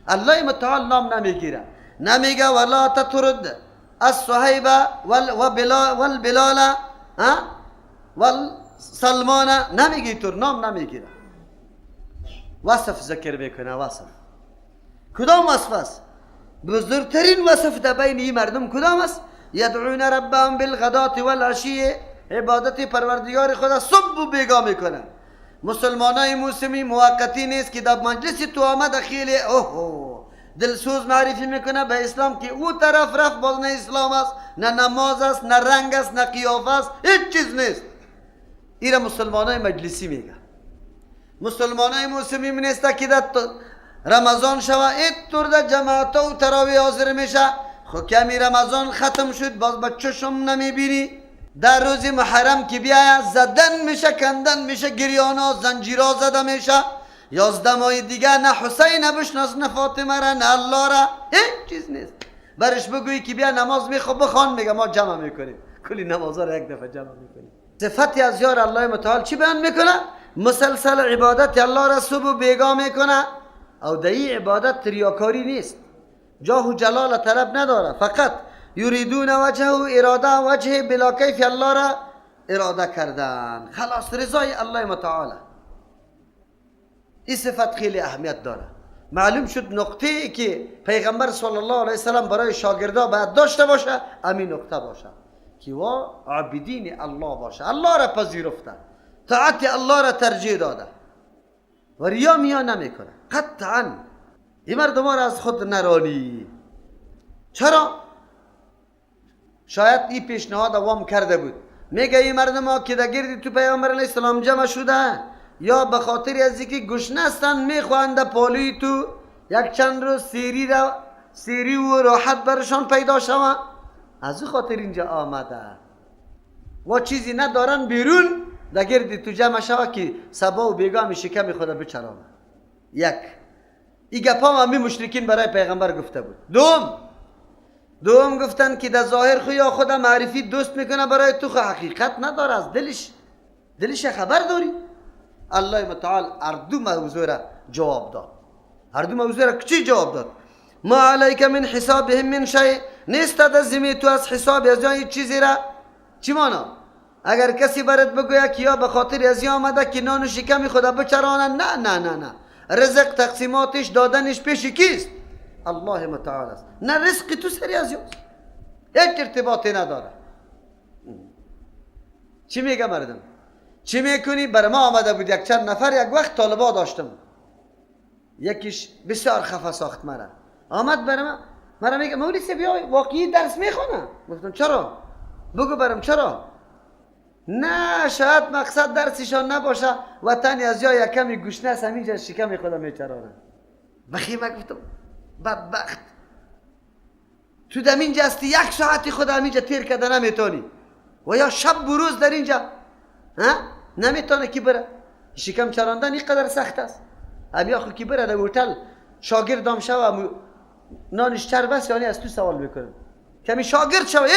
الله متعال نام نمیگیره، نمیگه ولا تطرد الصهیب والبلال والسلمان، نمیگه، طور نام نمیگیره، وصف ذکر میکنه. وصف کدام وصف است؟ بزرگترین وصف در بین این مردم کدام است؟ یدعون ربهم بالغداة والعشی، عبادت پروردگار خود صبح و بیگاه میکنه. مسلمانای موسمی موقتی نیست که در مجلس تو آمد خیلی اوه دلسوز معرفی میکنه به اسلام که او طرف رفت، باز نه اسلام است، نه نماز است، نه رنگ است، نه قیافه است، هیچ چیز نیست. ایره مسلمانای مجلسی میگه. مسلمانای موسمی نیست که در رمضان شوه اینطور در جماعت و تراویح حاضر میشه، خو کمی رمضان ختم شد باز به چشم نمیبینی. در روز محرم که بیاید زدن میشه، کندن میشه، گریانا زنجیرا زده میشه. 11 ماه دیگه نه حسین بشناس، نه فاطمه را، نه الله را، هیچ چیز نیست. برش بگویی که بیا نماز میخو بخوان، میگه ما جمع میکنیم، کلی نمازا را یک دفعه جمع میکنیم. صفت از یار الله متعال چی بیان میکنه؟ مسلسل عبادت الله را صبح و بیگاه میکنه. او در این عبادت ریاکاری نیست، جاه و جلال طلب نداره، فقط یریدون وجهه، اراده وجه بلا کیف الله را اراده کردن، خلاص رضای الله متعال. این صفت خیلی اهمیت داره. معلوم شد نقطه که پیغمبر صلی الله علیه وسلم برای شاگردا باید داشته باشه همین نقطه باشه که وا عابدین الله باشه، الله را پذیرفته، طاعت الله را ترجیح داده و ریا میا نمیکنه قطعا. این مردم را از خود نرانی. چرا؟ شاید این پیشنهاد وام کرده بود، میگه این مردم ها که در گرد تو پیامبر علیه السلام جمع شده یا به خاطر از اینکه گشنه هستند میخواهند پالوی تو یک چند روز سیری و راحت برشان پیدا شوه، از او خاطر اینجا آمده و چیزی ندارن بیرون در گرد تو جمع شوه که صبا و بیگاه شکم خود بچرانه. یک این گپا همی مشرکین برای پیغمبر گفته بود. دوم گفتن که در ظاهر خو یا خود معرفی دوست میکنه برای تو، خو حقیقت نداره، از دلش خبر داری. الله متعال هر دو موضوع را جواب داد. هر دو موضوع را چی جواب داد؟ ما علیک من حسابهم من شیء، نیست در ذمه تو از حساب از جای چیزی را. چی مانا؟ اگر کسی برات بگوید که یا به خاطر از آمده که نان و شکم خدا بچرانه، نه نه نه نه، رزق تقسیماتش دادنش پیش کیست؟ الله متعال است. نه رزق تو سری از یاست، یک ارتباطی نداره. چی میگه مردم؟ چی میکنی؟ بر ما آمده بود یک چند نفر، یک وقت طالبا داشتم، یکیش بسیار خفه ساخت مرا، آمد بر ما، مرا میگه مولوی صاحب بیا واقعی درس میخونه. گفتم چرا؟ بگو برم چرا؟ نه شاید مقصد درسشان نباشه، وطن از یا یک کمی گشنه است همینجا شکم خودم میچرانه. بخیمه گفتم بدبخت، تو در اینجا هستی یک ساعتی خود همینجا تیر کرده نمیتونی، و یا شب و روز در اینجا ها نمیتونه که بره. شکم چراندن اینقدر سخت است. همیا خو که بره در هتل شاگردام شوه نانش چرب است، یعنی از تو سوال میکنم کمی شاگرد شوه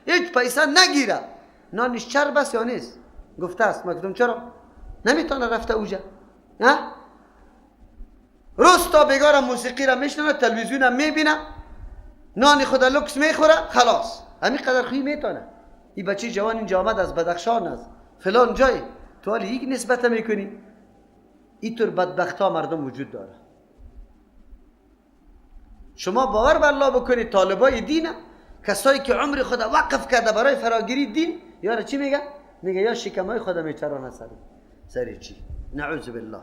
هیچ پیسه نگیره، نانش چرب است یا نیست؟ گفته است. ما گفتم چرا؟ نمیتونه رفته اوجا. نه روز تا بیگارم موسیقی را میشنوه، تلویزیون هم میبینه، نان خود لکس میخوره، خلاص همین قدر خویی میتونه. این بچه جوان اینجا آمد از بدخشان، از فلان جای، تو حالی یک نسبت میکنی. اینطور بدبخت ها مردم وجود داره. شما باور بر الله بکنید طالبای دینه، کسایی که عمر خود وقف کرده برای فراگیری دین، یارا چی میگه؟ میگه یا شکمای خود میچرانه سری چی؟ نعوذ بالله.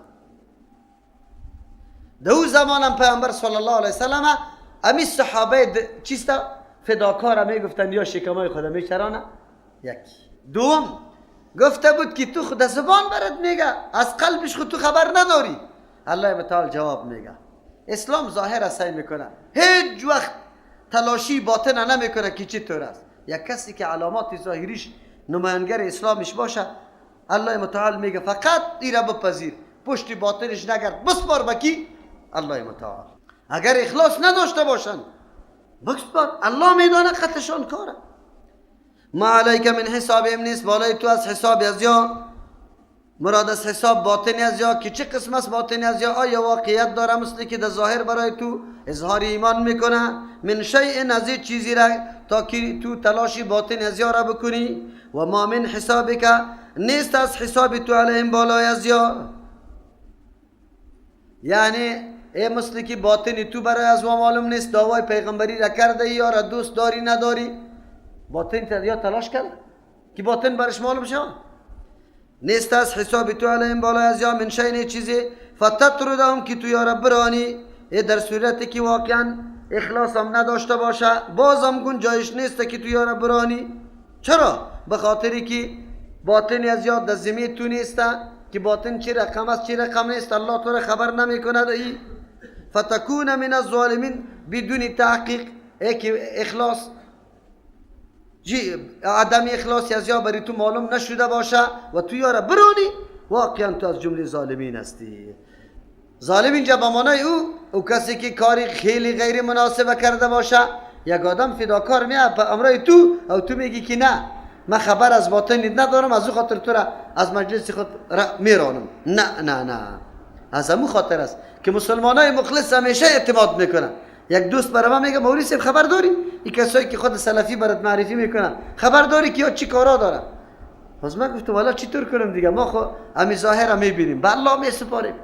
دو زمانم پیامبر صلی الله علیه وسلم امی صحابه چیستا فداکار میگفتن یا شکمای خود میچرانه. یک دوم گفته بود که تو خود زبان برات میگه، از قلبش خود تو خبر نداری. الله متعال جواب میگه. اسلام ظاهر سعی میکنه، هیچ وقت تلاشی باطن نمیکنه که چی طور است. یک کسی که علامات ظاهریش نمایانگر اسلامش باشه، الله متعال میگه فقط ایره بپذیر، پشت باطنش نگرد، بسپار به کی؟ الله متعال. اگر اخلاص نداشته باشن بسپار، الله میدانه خطشان کاره. ما علیک من حسابهم نیست بالای تو از حساب از یا مراد از حساب باطن از یا که چه قسم است باطن از یا؟ آیا واقعیت داره مثل که در ظاهر برای تو اظهار ایمان میکنه؟ من شیء از چیزی را تا که تو تلاشی باطن از یا را بکنی. و ما من حسابک نیست از حساب تو علیهم بالای از یا، یعنی ای مثل که باطن تو برای از ما معلوم نیست، دعوای پیغمبری را کرده یا را دوست داری نداری، باطن یا تلاش کرده که باطن برش معلوم شد. نیست از حساب تو علیهم بالای از یا من شیء چیزی فتطردهم که تو یا را برانی، ای در صورتی که واقعا اخلاص هم نداشته باشه بازم گنجایش نیست که تو یا را برانی. چرا؟ به خاطری که باطن از یاد در ذمه تو نیست که باطن چی رقم است چی رقم نیست، الله تو را خبر نمی کند. ای فتکون من الظالمین بدون تحقیق، ای که اخلاص عدم اخلاص از یا بری تو معلوم نشده باشه و تو یارا برونی، واقعا تو از جمله ظالمین هستی. ظالم اینجا به معنای او کسی که کاری خیلی غیر مناسب کرده باشه، یک آدم فداکار میاد به امرای تو او تو میگی که نه من خبر از باطن ندارم، از او خاطر تو را از مجلس خود را میرانم. نه نه نه، از همون خاطر است که مسلمانای مخلص همیشه اعتماد میکنن. یک دوست برای من میگه مولوی صاحب خبر داری این کسایی که خود سلفی برات معرفی میکنن خبر داری که یا چی کارا داره؟ باز من گفتم والا چطور کنم دیگه، ما خو همین ظاهر میبینیم، به الله میسپاریم،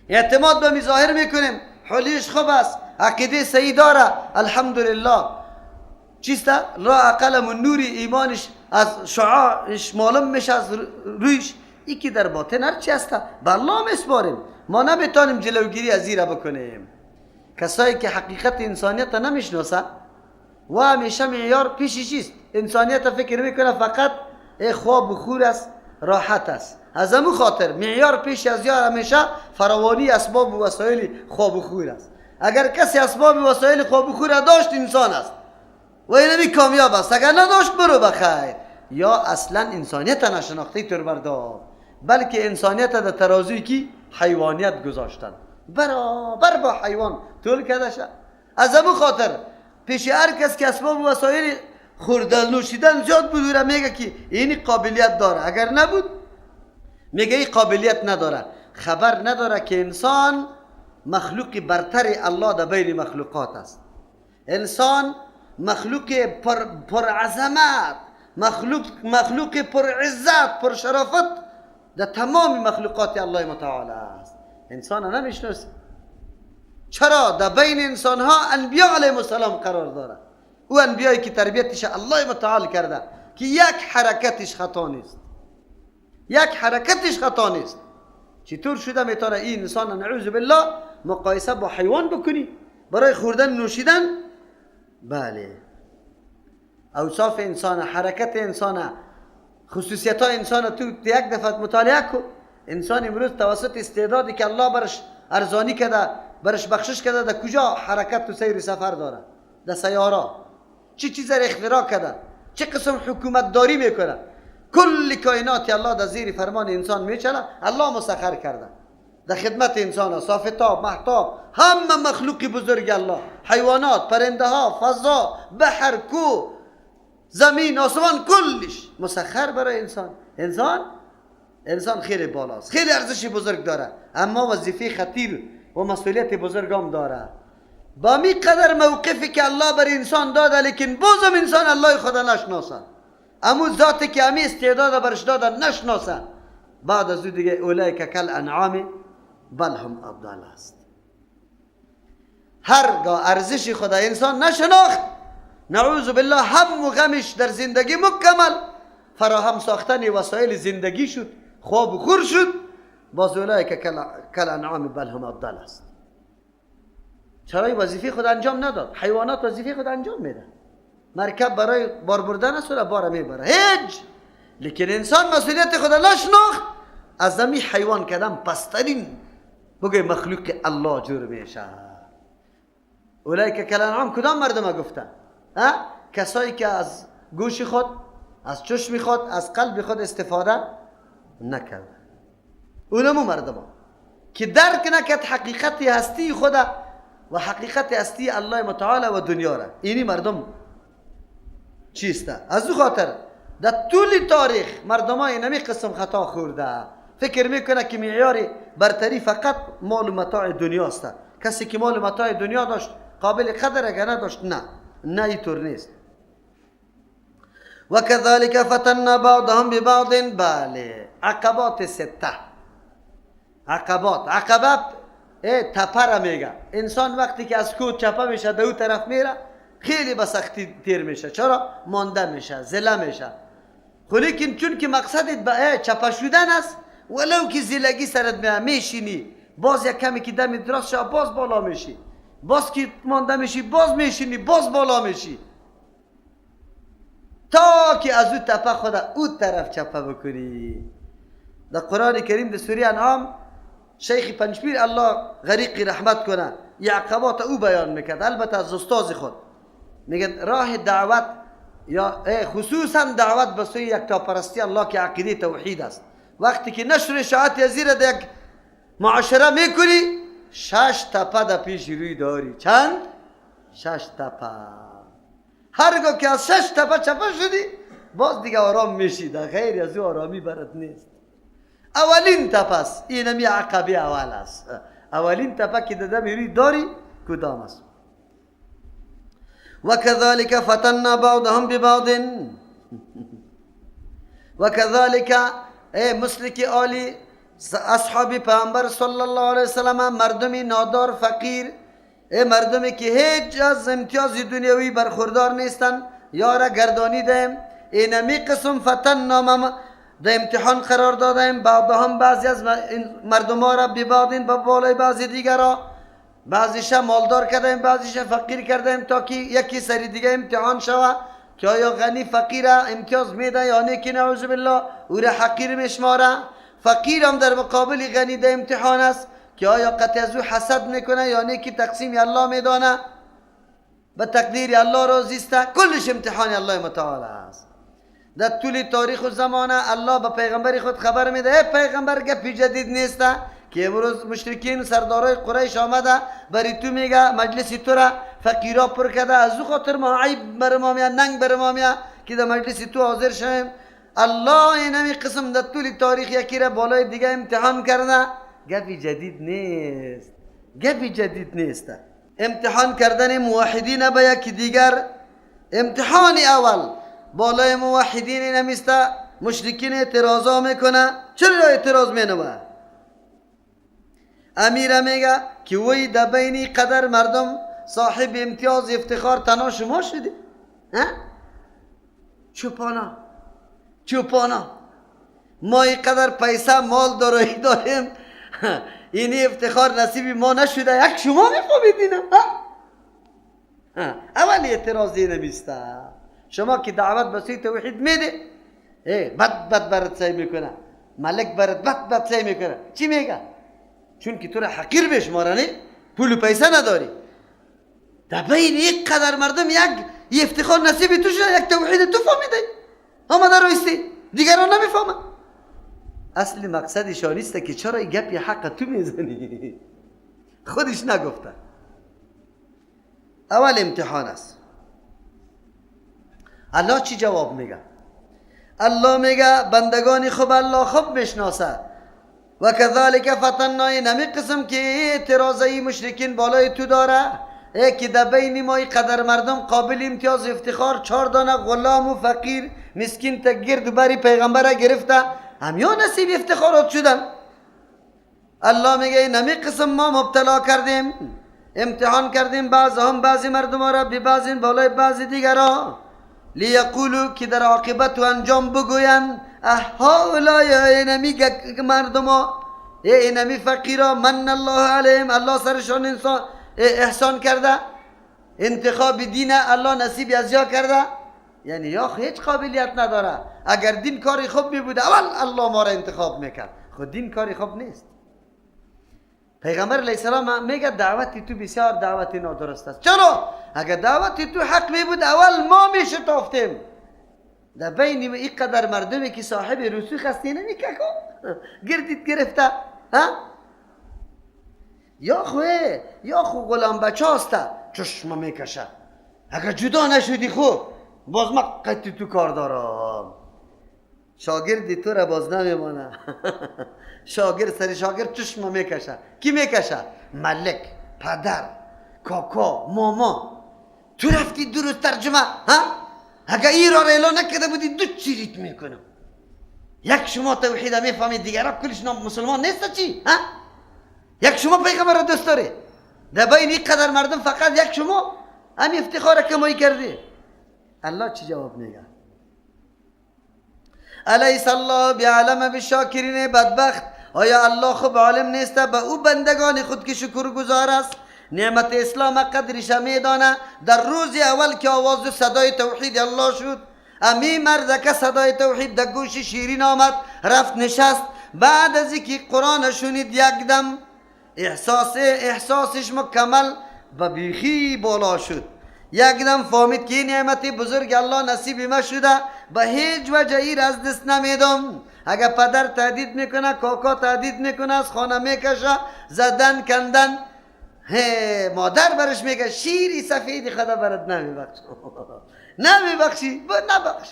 اعتماد به می ظاهر میکنیم، حالیش خوب است، عقیده صحیح داره، الحمدلله، چیست لا اقل من نوری ایمانش از شعاعش معلوم میشه از رویش، ای که در باطن هر چی هست به الله میسپاریم، ما نمیتونیم جلوگیری از این را بکنیم. کسایی که حقیقت انسانیت نمیشناسه و همیشه معیار پیش چیست؟ انسانیت فکر میکنه فقط خواب و خور است، راحت است. از همون خاطر معیار پیش از یار همیشه فراوانی اسباب و وسایل خواب و خور است. اگر کسی اسباب و وسایل خواب و خور داشت انسان است و اینمی کامیاب است، اگر نداشت برو بخیر. یا اصلا انسانیت نشناخته تر بردار، بلکه انسانیت در ترازوی کی حیوانیت گذاشتن، برابر با حیوان طول کرده شد. از همون خاطر پیش هر کس که اسباب و وسایل خوردن نوشیدن زیاد بود میگه که اینی قابلیت داره، اگر نبود میگه این قابلیت نداره. خبر نداره که انسان مخلوق برتر الله در بین مخلوقات است. انسان مخلوق پر عظمت، مخلوق پر عزت، پر شرافت در تمام مخلوقات الله متعال است. انسان نمیشناسه. چرا در بین انسان ها انبیا علیهم السلام قرار داره؟ او انبیایی که تربیتش الله متعال کرده که یک حرکتش خطا نیست، یک حرکتش خطا نیست. چطور شده میتونه این انسان نعوذ بالله مقایسه با حیوان بکنی برای خوردن نوشیدن؟ بله، اوصاف انسان، حرکت انسان، خصوصیت های انسان تو یک دفعه مطالعه کن. انسان امروز توسط استعدادی که الله برش ارزانی کرده، برش بخشش کرده، در کجا حرکت و سیر سفر داره؟ در سیاره چه چیز را اختراع کرده، چه قسم حکومت داری میکنه. کل کائنات الله در زیر فرمان انسان میچله، الله مسخر کرده در خدمت انسان ها، صافتاب، مهتاب، همه مخلوق بزرگ الله، حیوانات، پرنده ها، فضا، بحر، کوه، زمین، آسمان، کلش مسخر برای انسان. انسان خیلی بالاست، خیلی ارزش بزرگ داره، اما وظیفه خطیر و مسئولیت بزرگ هم داره. با می قدر موقفی که الله بر انسان داده، لیکن بازم انسان الله خدا نشناسه، امو ذاتی که امی استعداد برش داده نشناسه. بعد از او دیگه اولئک کل انعام بل هم اضل است. هرگاه ارزش خدا انسان نشناخت، نعوذ بالله، هم و غمش در زندگی مکمل فراهم ساختن وسایل زندگی شد، خواب و خور شد، باز اولئک کل انعام بل هم اضل است. چرا وظیفه خود انجام نداد؟ حیوانات وظیفه خود انجام میدن، مرکب برای بار بردن است و بار میبره، هیچ. لیکن انسان مسئولیت خود نشناخت، از زمین حیوان کردن پسترین بگه مخلوق الله جور میشه. اولئک کالانعام کدام مردم گفتن؟ کسایی که از گوش خود، از چشم خود، از قلب خود استفاده نکرد. اونمو مردم که درک نکرد حقیقت هستی خود و حقیقت هستی الله متعال و دنیا را، اینی مردم چیست؟ از او خاطر در طول تاریخ مردم های نمی قسم خطا خورده، فکر میکنه که معیار برتری فقط مال و متاع دنیا است. کسی که مال و متاع دنیا داشت قابل قدر، اگر نداشت نه، نه اینطور نیست. و كذلك فتنا بعضهم ببعض. بله، عقبات سته، عقبات، عقبات تپه میگه. انسان وقتی که از کوه چپه میشه به اون طرف میره خیلی به سختی تیر میشه. چرا؟ مانده میشه، زله میشه. خو لیکن چون که مقصدت به چپه شدن است، ولو که زلگی سرت میاد میشینی، باز یک کمی که دم دراز شه باز بالا میشی، باز که مانده میشی باز میشینی، باز بالا میشی، تا که از اون تپه خود اون طرف چپه بکنی. در قرآن کریم در سوره انعام شیخ پنجپیر الله غریق رحمت کنه یه عقبات او بیان میکرد، البته از استاذ خود. میگه راه دعوت یا خصوصا دعوت به سوی یکتاپرستی الله که عقیده توحید است، وقتی که نشر اشاعت زیر در یک معاشره میکنی، 6 تپه در پیش روی داری. چند؟ 6 تپه. هرگاه که از 6 تپه چپه شدی باز دیگه آرام میشی، در غیر از او آرامی برات نیست. اولین تپه است، اینمی عقبه اول است. اولین تپه که در دم روی داری کدام است؟ و كذلك فتنا بعضهم ببعض. و كذلك مثل که آلی اصحاب پیامبر صلی الله علیه وسلم مردمی نادار فقیر، مردمی که هیچ از امتیاز دنیوی برخوردار نیستن، یارا گردانی دیم، اینمی قسم فتنا در امتحان قرار دادیم بعضهم بعضی از مردم ها را ببعض به بالای بعضی دیگرا، بعضیش مالدار کردیم بعضیش فقیر کردیم تا که یکی سری دیگه امتحان شوه که آیا غنی فقیر امتیاز میده یا نه، که نعوذ بالله او را حقیر میشماره. فقیر هم در مقابل غنی در امتحان است که آیا قطع از او حسد میکنه یا نه، که تقسیم الله میدانه، به تقدیر الله راضی است. کلش امتحان الله متعال است. در طول تاریخ و زمانه الله به پیغمبر خود خبر میده، ای پیغمبر گپی جدید نیست که امروز مشرکین سردارای قریش آمده بری تو میگه مجلس تو را فقیرا پر کرده، از او خاطر ما عیب بر ما میاد، ننگ بر ما میاد که در مجلس تو حاضر شویم. الله اینمی قسم در طول تاریخ یکی را بالای دیگه امتحان کرده، گپی جدید نیست، گپی جدید نیست. امتحان کردن موحدین به یکی دیگر، امتحان اول بالای موحدین نمیسته، مشرکین اعتراضا میکنه. چرا اعتراض مینوه؟ امیر میگه که وی در بین قدر مردم صاحب امتیاز افتخار تنها شما شدی؟ چوپانا چوپانا، ما اینقدر پیسه مال دارایی داریم، اینی افتخار نصیب ما نشده، یک شما میفهمید اینه. اول اعتراض نمیسته. شما که دعوت به سوی توحید میده، بد بد برات سعی میکنه، ملک برات بد بد سعی میکنه. چی میگه؟ چون که تو را حقیر بشماره، نه پول و پیسه نداری، در بین یک قدر مردم یک افتخار نصیب تو شده، یک توحید تو فهمیده، آمده رویستی دیگران نمیفهمه. اصل مقصدش نیست که چرا این گپی حق تو میزنی، خودش نگفته. اول امتحان است. الله چی جواب میگه؟ الله میگه بندگان خوب الله خوب میشناسه. و كذلك فتنا، نمی قسم که اعتراضی مشرکین بالای تو داره، ای که در بین ما قدر مردم قابل امتیاز افتخار 4 دانه غلام و فقیر مسکین تا گرد بری پیغمبر گرفته، همیا نصیب افتخارات شدن. الله میگه نمی قسم ما مبتلا کردیم، امتحان کردیم بعض هم بعضی مردم را به بعضی بالای بعضی دیگرا، لیقولو که در عاقبت و انجام بگوین اهؤلاء اینمی مردما، اینمی فقیرا، من الله علیهم، الله سرشان انسان احسان کرده، انتخاب دین الله نصیب از یا کرده. یعنی یا هیچ قابلیت نداره، اگر دین کاری خوب می بود اول الله ما را انتخاب میکرد، خود دین کاری خوب نیست. پیغمبر علیه السلام میگه دعوت تو بسیار دعوت نادرست است. چرا؟ اگر دعوت تو حق می بود اول ما میشتافتیم. در بین اینقدر مردمی که صاحب رسوخ هستی نمیکه گردید گرفته، ها؟ یا خوه یا خو غلام بچه هسته چشم میکشه، اگر جدا نشدی خو باز ما قطعی تو کار دارم. شاگردی تو را باز نمیمانه. شاگرد سر شاگرد چشم میکشه. کی میکشه؟ ملک، پدر، کاکا، ماما. تو رفتی درست ترجمه، ها؟ اگه این را اعلان نکرده بودی دو چیریت میکنم. یک شما توحید میفهمید، دیگرا کلش نام مسلمان نیست چی؟ ها؟ یک شما پیغمبر را دوست داره. در بین این قدر مردم فقط یک شما هم افتخار کمایی کردی. الله چی جواب میگه؟ الیس الله بعلم بالشاکرین. بدبخت، آیا الله خوب عالم نیست به او بندگان خود که شکرگزار است؟ نعمت اسلام قدرش میدانه. در روز اول که آواز صدای توحید الله شد، امی مرد که صدای توحید در گوش شیرین آمد، رفت نشست. بعد از اینکه قرآن شنید یک دم احساسش مکمل و بیخی بالا شد. یک دم فهمید که نعمت بزرگ الله نصیب ما شده، به هیچ وجه ایر از دست نمیدم. اگر پدر تهدید میکنه، کاکا تهدید میکنه، از خانه میکشه، زدن کندن، مادر برش میگه شیری سفیدی خدا برات نمیبخش. نمیبخشی، نبخش.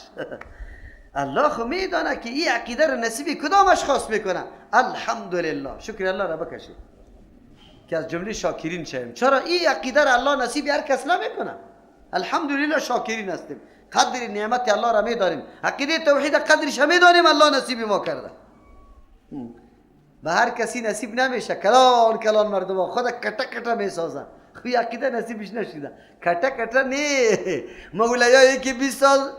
الله خو میدانه که این عقیده رو نصیب کدام اشخاص میکنه. الحمدلله، شکر الله را بکشید که از جمله شاکرین شویم. چرا این عقیده را الله نصیب هر کس نمیکنه؟ الحمدلله شاکرین هستیم، قدر نعمت الله را میدانیم، عقیده توحید قدرش میدانیم، الله نصیب ما کرده. به هر کسی نصیب نمیشه. کلان کلان مردم خود کټه کټه میسازن، خو عقیده نصیبش نشده. کټه کټه نه، مولایایی که 20 سال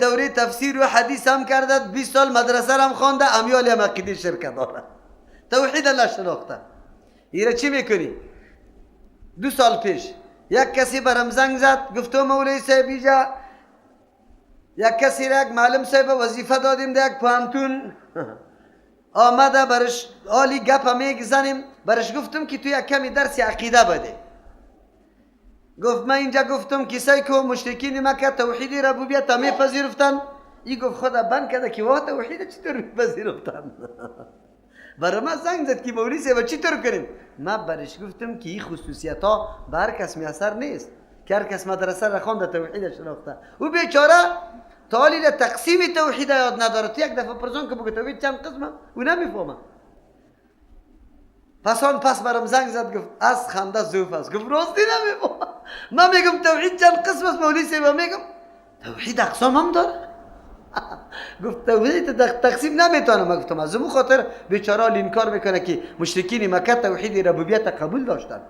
دوره تفسیر و حدیث هم کرده، 20 سال مدرسه هم خوانده، امیال هم عقیده شرک داره، توحید الله شناخته. ایره چی میکنی؟ 2 سال پیش یک کسی برم زنگ زد، گفت تو مولوی صاحب اینجا یک کسی را یک معلم صاحب وظیفه دادیم در یک پوهنتون، آمده برش آلی گپ میگزنیم، برش گفتم که تو یک کمی درس عقیده بده. گفت من اینجا گفتم کسایی که مشرکین مکه توحید ربوبیت میپذیرفتن، ای گفت خدا بند کرده که واه توحید چطور میپذیرفتن. برای من زنگ زد که مولوی صاحب چطور کنیم؟ من برش گفتم که این خصوصیت ها به هر کس میسر نیست که هر کس مدرسه را خوانده توحید شناخته. او بیچاره تا حالی تقسیم توحید یاد نداره. تو یک دفعه پرسان که بگو توحید چند قسمه، او نمیفهمه. پس آن پس برام زنگ زد، گفت از خنده زوف است. گفت راستی نمیفهمم، من میگم توحید چند قسم است، مولوی صاحب میگم توحید اقسام هم داره. گفت توحید تقسیم نمیتونم. من گفتم از اون خاطر بیچاره انکار میکنه که مشرکین مکه توحید ربوبیت قبول داشتن،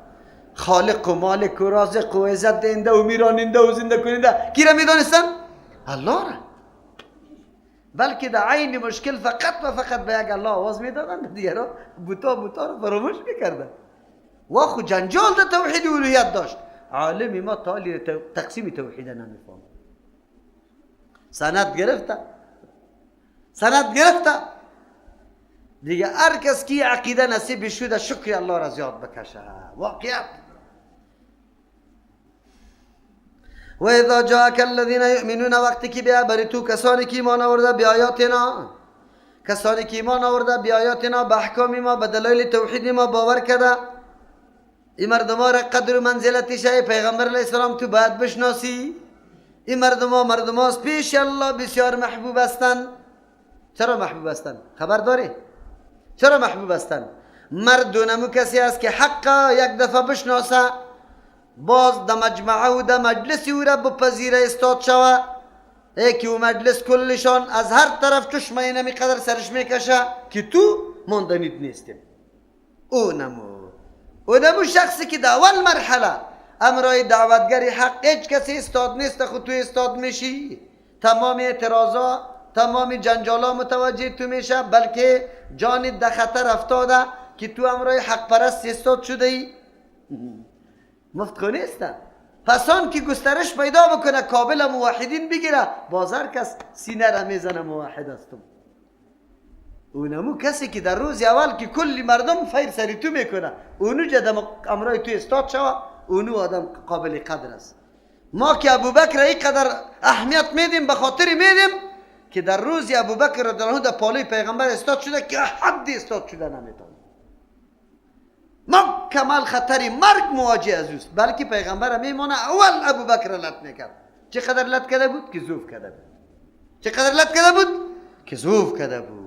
خالق و مالک و رازق و عزت دهنده و میراننده و زنده کننده کی را میدانستن؟ الله را. بلکه در عین مشکل فقط و فقط به یک الله آواز میدادن، دیگران بوتا بوتا رو فراموش میکردن. و خو جنجال در توحید الوهیت داشت. عالم ما تا تقسیم توحید نمیفهمه. سند گرفته، سند گرفته دیگه. هر کس که عقیده نصیب شده شکر الله را زیاد بکشه. واقعیت. و اذا جاءك الذين يؤمنون، وقتی که بیا بر تو کسانی که ایمان آورده بیایاتنا، کسانی که ایمان آورده بیایاتنا، به احکام ما، به دلایل توحید ما باور کرده، این مردم را قدر و منزلتش ای پیغمبر علیه السلام تو باید بشناسی. این مردم ها پیش الله بسیار محبوب هستند. چرا محبوب هستند؟ خبر داری؟ چرا محبوب هستند؟ مردونمو کسی است که حق یک دفعه بشناسه، باز در مجمعه و در مجلس او را بپذیره استاد شوه، ای که او مجلس کلشان از هر طرف چشمه نمی قدر سرش میکشه که تو ماندنیت نیستیم. او نمو شخصی که در اول مرحله امرای دعوتگری حق هیچ کسی استاد نیست، خود تو استاد میشی، تمام اعتراضا تمام جنجالا متوجه تو میشه، بلکه جان در خطر افتاده که تو امرای حق پرست استاد شده ای. مفت خو نیست. پس آن که گسترش پیدا بکنه کابل موحدین بگیره، باز هر کس سینه را میزنه موحد هستم. اونمو کسی که در روز اول که کلی مردم فیر سری تو میکنه، اونو جدم امرای تو استاد شوه، اونو آدم قابل قدر است. ما که ابوبکر اینقدر اهمیت میدیم به خاطر میدیم که در روز ابوبکر رضی الله عنه در پالوی پیغمبر استاد شده که حد استاد شده نمیتونه. مکمل خطر مرگ مواجه از اوست، بلکه پیغمبر میمانه اول ابوبکر لط میکرد. چقدر لط کرده بود؟ که ضعف کرده بود. چقدر لط کرده بود؟ که ضعف کرده بود.